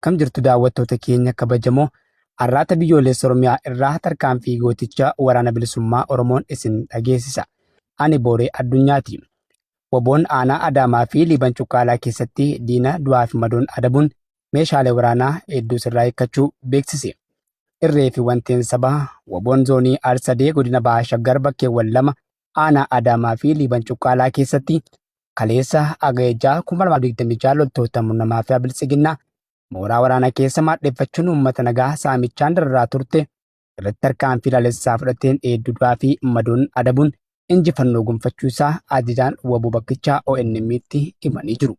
Akkam jirtu daawwattoota keenya kabajamoo Arraata Biyyoolessa Oromiyaa irraa tarkaanfii gooticha Waraana Bilisummaa Oromoon isin dhageessisa. Ani Booree Addunyaati. Waboon aanaa Adaamaa fi Liiban Cuqqaalaa keessatti diina du'aa fi madoon adabuun meeshaalee waraanaa hedduu sirraa hiikkachuu beeksise. Irree fi wanteen sabaa Waboon zoonii Aarsadee godina Baha Shaggar bakkeewwan lama aanaa Adaamaa fi Liiban Cuqqaalaa keessatti kaleessa Hagayya 6, 2026 loltoota murna maafiyaa Biltsiginnaa mooraa waraanaa keessa maadheffachuun uummata nagaa saamichaan dararaa turte irratti tarkaanfii laalessaa fudhateen hedduu du'aa fi madoon adabuun injifannoo gonfachuu isaa ajajaan wbo bakkichaa ONM'tti himanii jiru.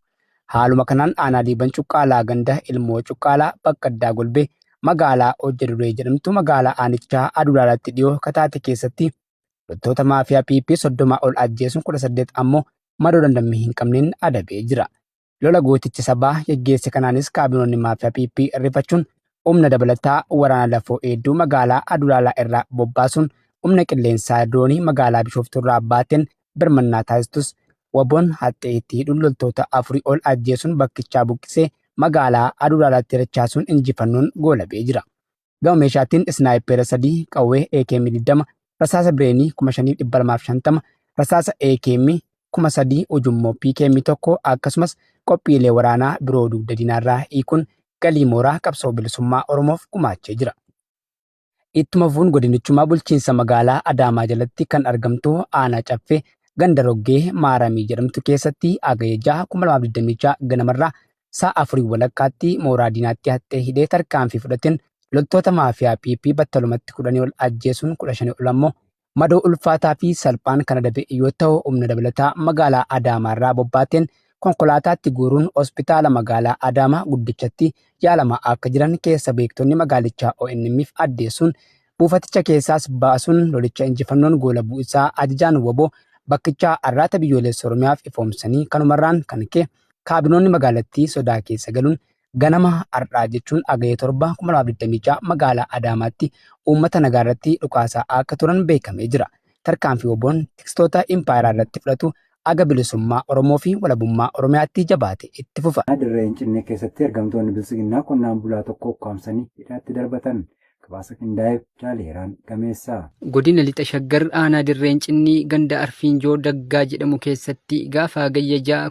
Haaluma kanaan aanaa Liiban Cuqqaalaa ganda Ilmoo Cuqqaalaa bakka addaa Golbee magaalaa Hojja Duree jedhamtu magaalaa aanichaa Adulaalaatti dhiyoo kataate keessatti loltoota maafiyaa PP 30 ol ajjeesuun 18 ammoo madoo dandammii hin qabneen adabee jira. Lola gootichi sabaa geggeesse kanaanis kaabinoonni maafiyaa PP rifachuun humna dabalataa waraana lafoo hedduu magaalaa Adulaalaa irraa bobbaasuun humna qilleensaa diroonii magaalaa Bishooftuu irraa baateen birmannaa taasistus WBOn haxxee itti hidhuun loltoota afurii ol ajjeesuun bakkichaa buqqisee magaalaa Adulaalaatti dachaasuun injifannoon goolabee jira. Gama meeshaatiin isnaayippeera 3, qawwee AKM 20, rasaasa bireenii 5250, rasaasa AKM 3000, ujummoo PKM 1 akkasumas qophiilee waraanaa biroo dugda diinaarraa hiikuun galii mooraa qabsoo bilisummaa Oromoof gumaachee jira. Ittuma fufuun godinichuma bulchiinsa magaalaa Adaamaa jalatti kan argamtu aanaa Caffee ganda Roggee Maaramii jedhamtu keessatti Hagayya 6, 2026 ganamarraa sa'a afurii walakkaatti mooraa diinaatti haxxee hidhee tarkaanfii fudhateen loltoota maafiyaa PP battalumatti kudhanii ol ajjeesuun 15 ol ammoo madoo ulfaataa fi salphaan kan adabe yoo ta'u humna dabalataa magaalaa Adaamaa irraa bobbaateen konkolaataatti guuruun hospitaala magaalaa Adaamaa guddichatti yaalamaa akka jiran keessa beektonni magaalichaa ONM'f addeessuun buufaticha keessaas baasuun lolicha injifannoon goolabuu isaa ajajaan wbo bakkichaa Arraata Biyyoolessa Oromiyaaf ifoomsanii kanumarraan kan ka'e kaabinoonni magaalattii sodaa keessa galuun ganama har'aa jechuun Hagayya 7, 2026 magaalaa Adaamaatti uummata nagaa irratti dhukaasaa akka turan beekamee jira. Tarkaanfii WBOn tikstoota impaayeraa irratti fudhatu haga bilisummaa Oromoo fi walabummaa Oromiyaatti jabaate itti fufa. Dirree Hincinnee keessatti ergamtoonni Biltsiginnaa qonnaan bulaa tokko ukkaamsanii hidhaatti darbatan. Gabaasa qindaa'eef Jaal Heeraan Gameessaa. Godina Lixa Shaggar Aanaa Dirree Hincinnii ganda Arfiinjoo Daggaa jedhamu keessatti gaafa Hagayya 6,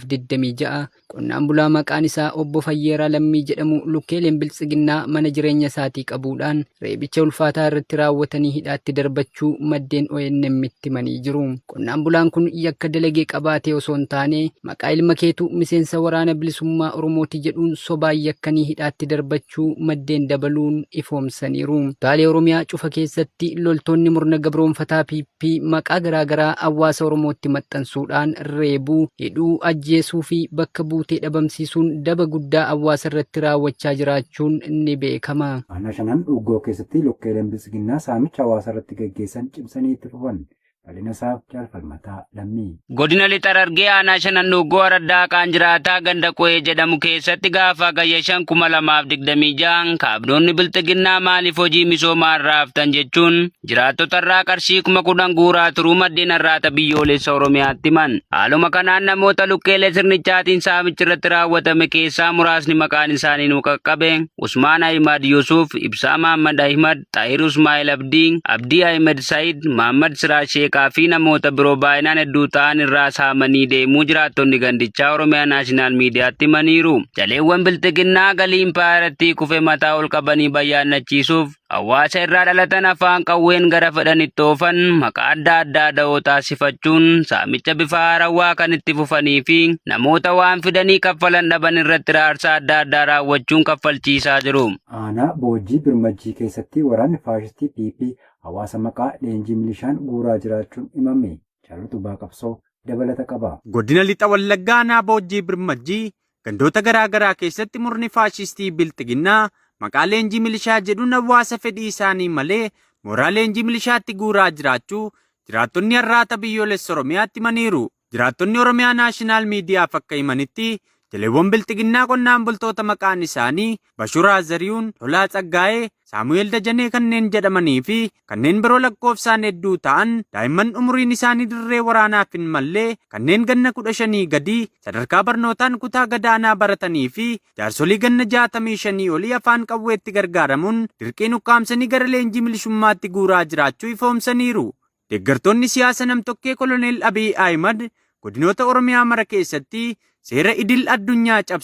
2026 qonnaan bulaa maqaan isaa Obbo Fayyeeraa Lammii jedhamu lukkeeleen Biltsiginnaa mana jireenya isaatii qabuudhaan reebicha ulfaataa irratti raawwatanii hidhaatti darbachuu maddeen ONM'tti himanii jiru. Qonnaan bulaan kun yakka dalage qabaatee osoo hin taane maqaa ilma keetu miseensa waraana bilisummaa Oromooti jedhuun sobaan yakkanii hidhaatti darbachuu maddeen dabaluun ifoomsaniiru. Kutaalee Oromiyaa cufa keessatti loltoonni murna gabroomfataa PP maqaa garaa garaa hawaasa Oromootti maxxansuudhaan reebuu, hidhuu, ajjeesuu fi bakka buutee dhabamsiisuun daba guddaa hawaasa irratti raawwachaa jiraachuun ni beekama. Aanaa Shanan Dhuuggoo keessatti lukkeeleen Biltsiginnaa saamicha hawaasa irratti gaggeessan cimsanii itti fufan. Bal'ina isaaf Jaal Falmataa Lammii. Godina Lixa Harargee Aanaa Shanan Dhuuggoo Araddaa Haqaan jiraataa ganda Qo'ee jedhamu keessatti gaafa Hagayya 5, 2026 kaabinoonni Bilxiginnaa maaliif hojii misoomaa irraa haftan jechuun jiraattota irraa qarshii 10,000 guuraa turuu maddeen Arraata Biyyoolessa Oromiyaatti himan. Haaluma kanaan namoota lukkeelee sirnichaatiin saamichi irratti raawwatame keessaa muraasni maqaan isaanii nu qaqqabe Usmaan Ahimad Yusuuf, Ibsaa Mahaammad Ahimad, Xaahir Usmaa'il Abdii, Abdii Ahimed Said, Mahaammad Siraaj Sheekaa fi namoota biroo baay'inaan hedduu ta'an irraa saamanii deemuu jiraattonni gandichaa Oromiyaa Naashinaal Miidiyaatti himaniiru. Jaleewwan Bilxiginnaa galii impaayerattii kufe mataa ol qabanii bayyaannachiisuuf hawaasa irraa dhalatan afaan qawween gara fedhanitti oofan maqaa adda addaa da'oo taasifachuun saamicha bifa haarawaa kan itti fufanii fi namoota waan fidanii kaffalan dhaban irratti raarsa adda addaa raawwachuun kaffalchiisaa jiru. Aanaa Boojjii Birmajjii keessatti waraanni faashistii PP hawaasa maqaa leenjii milishaan guuraa jiraachuun himame. Jaal Utubaa Qabsoo dabalata qaba. Godina Lixa Wallaggaa Aanaa Boojjii Birmajjii gandoota garaa garaa keessatti murni faashistii Bilxiginnaa maqaa leenjii milishaa jedhuun hawaasa fedhii isaanii malee mooraa leenjii milishaatti guuraa jiraachuu jiraattonni Arraata Biyyoolessa Oromiyaatti himaniiru. Jiraattonni Oromiyaa Naashinaal Miidiyaaf akka himanitti, Jaleewwan Bilxiginnaa qonnaan bultoota maqaan isaanii Bashuraa Zariyuun, Tolaa Tsaggaayee, Saamu'eel Dajanee kanneen jedhamanii fi kanneen biroo lakkoofsaan hedduu ta'an daa'imman umuriin isaanii dirree waraanaaf hin mallee kanneen ganna 15 gadii sadarkaa barnootaan kutaa gadaanaa baratanii fi jaarsolii ganna 65 olii afaan qawweetti gargaaramuun dirqiin ukkaamsanii gara leenjii milishummaatti guuraa jiraachuu ifoomsaniiru. Deeggartoonni siyaasa namtokkee Koloneel Abiy Ahimad godinoota Oromiyaa mara keessatti seera idil addunyaa cabsuun